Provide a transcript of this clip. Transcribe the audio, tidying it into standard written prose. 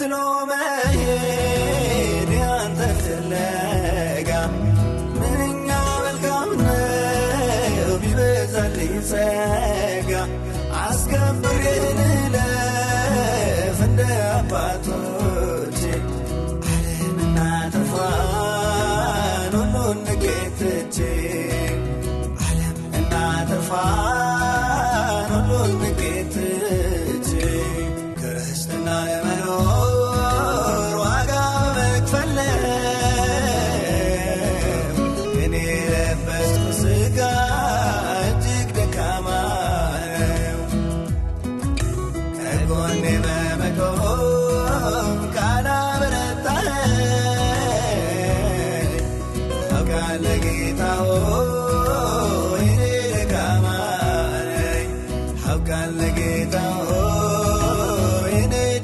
ተከትሎ መሄድ ያንተን ፍለጋ ምንኛ መልካም ነው ቢበዛልኝ ጸጋ። አስከብሬ ልለፍ እንደ አባቶቼ።